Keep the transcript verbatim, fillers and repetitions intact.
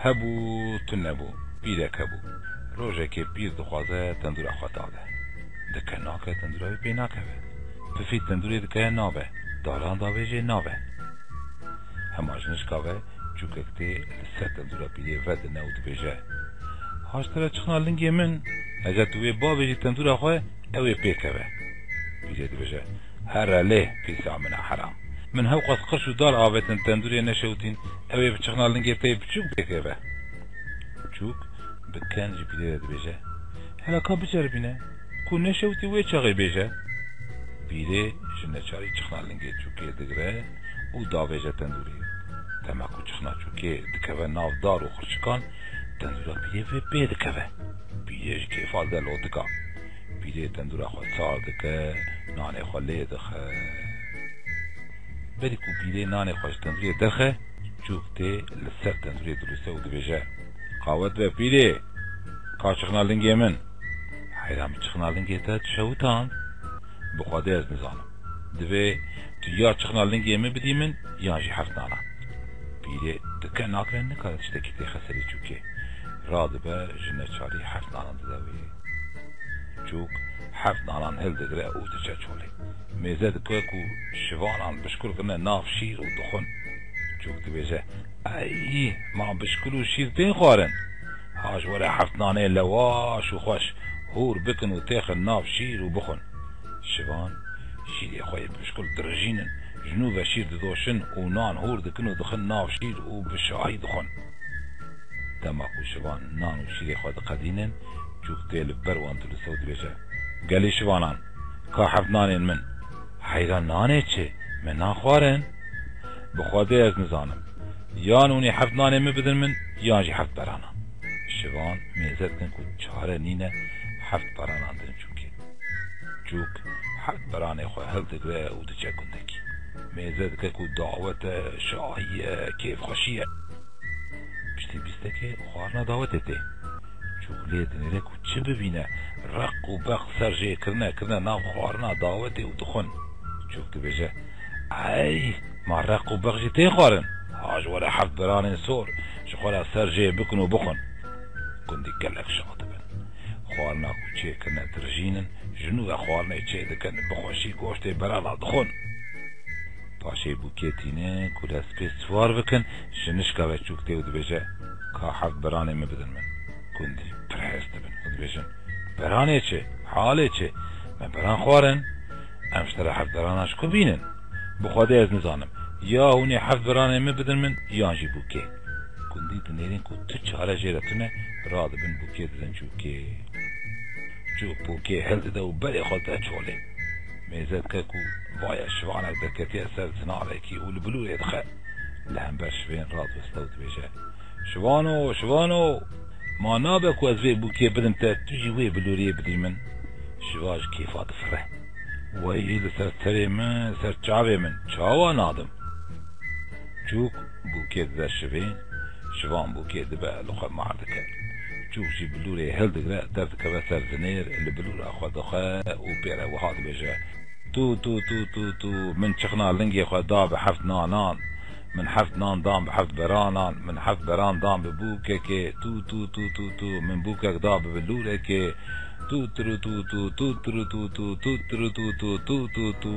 Hebû, tune bû. Pîrek hebû. Rojekê pîr dixwaze tendûra xwe dade. Dike nake tendûra wê pê nakeve. Pifî tendûrê dike nabe. Daran davêjê nabe. Hema ji nişka ve çûkek tê li ser tendûra pîrê vedine û dibêje, "Ha ji te re çixna lingê min, eger tu wê bavêjî tendûra xwe, ew ê pê keve." Pîrê dibêje, "Here lê, pîsa min a heram. Min hewqas qirş û dar avêtin tendûrê neşewitîn, ew ê bi çixna lingê te yê biçûk pê keve." Çûk bi ken ji pîrê re dibêje, "Hela ka biceribîne, ku neşewitî wê çaxê bêje." Pîrê ji neçarî çixna lingê çûkê digire û davêje tendûrê. Dema ku çixna çûkê dikeve nav dar û xirçikan, tendûra pîrê vê pê dikeve. Pîrê ji kêfa dide lotika. Pîrê tendûra xwe sar dike, nanê xwe lê dixe. Berî ku pîrê nanê xwe ji tendûrê derxe, çûk tê li ser tendûrê dilûse û dibêje, "Qawet be pîrê, ka çixna lingê min." "Heyran, min çixna lingê te şewitand?" "Bi Xwedê ez nizanim. Divê tu ya çixna lingê min bidî min, yan jî heft nanan." Pîrê dike nake nikare tiştekî têxe serê çûkê. Radibe ji neçarî heft nanan dide wê. Çûk heft nanan hildigire û diçe çolê. Mêze dike ku şivanan bişkul kirine nav şîr û dixwin. Çûk dibêje, "Ey, ma bişkul û şîr tên xwarin? Ha ji were heft nanê lewaş û xweş hûr bikin û têxin nav şîr û bixwin." Şivan şîrê xwe yê bişkul dirijînin, ji nû ve şîr didoşin û nan hûr dikin û dixin nav şîr û bi şahî dixwin. Dema ku şivan nan û şîrê xwe diqedînin, çûk tê li ber wan dilûse û dibêje, "Gelî şivanan, ka heft nanên min?" "Heyra nanê çi? Me nan xwarin." "Bi Xwedê ez nizanim. Yan hûn ê heft nanê min bidin min, yan jî heft beranan." Şivan mêze dikin ku çare nîne, heft beranan didin çûkê. Çûk heft beranê xwe hildigire û diçe gundekî. Mêze dike ku dawet e, şahî ye, kêfxweşî ye. Piştî bîstekê xwarina dawetê tê. Çûk lê dinêre ku çi bibîne, req û beq ser jê kirine, kirine nav xwarina dawetê û dixwin. Çûk dibêje, "Ey, ma req û beq jî tê xwarin? Ha ji were heft beranên sor, ji xwe re ser jê bikin û bixwin." Gundî gelek şa dibin. Xwarina ku çê kirine dirijînin, ji nû ve xwarinê çê dikin, bi xweşî goştê berana dixwin. Paşê bûkê tînin ku dest pê siwar bikin, ji nişka ve çûk tê û dibêje, "Ka heft beranê min bidin min." Gundî pir hêrs dibin û dibêjin, "Beranê çi? Halê çi? Me beran xwarin. Em ji te re heft berana ji ku bînin? Bi Xwedê ez nizanim. Ya hûn ê heft beranê min bidin min, yan jî bûkê." Gundî dinêrin ku tu çare jê re tune, radibin bûkê didin çûkê. Çûk bûkê hildide û berê xwe dide çolê. Mêze dike ku vaya şivanek derketiye ser zinavekî û li bilûrê dixe. Li hember şivên radiweste û dibêje, "Şivano, şivano, ma nabe ku ez vê bûkê bidim te, tu jî wê bilûriyê bidî min?" Şiva ji kêfa difire. "Wey li ser serê min, ser çavê min, çawa nadim?" Çûk bûkê dide şivên, şivan bûkê dibe li xwe mar dike. Çûk jî bilûrê hildigire, derdikeve ser zinêr, li bilûra xwe dixe û pê re wiha dibêje, "Tû, tû, tû, tû, tû, min çixna lingê xwe da bi heft nanan. Min heft nan dan bi heft beranan. Min heft beran dan bi bûkekê. Tû, tû, tû, tû, tû, min bûkek da bi bilûrekê. Tû, tirû, tû, tû, tû, tirû, tû, tû, tû, tirû, tû, tû, tû, tû, tû."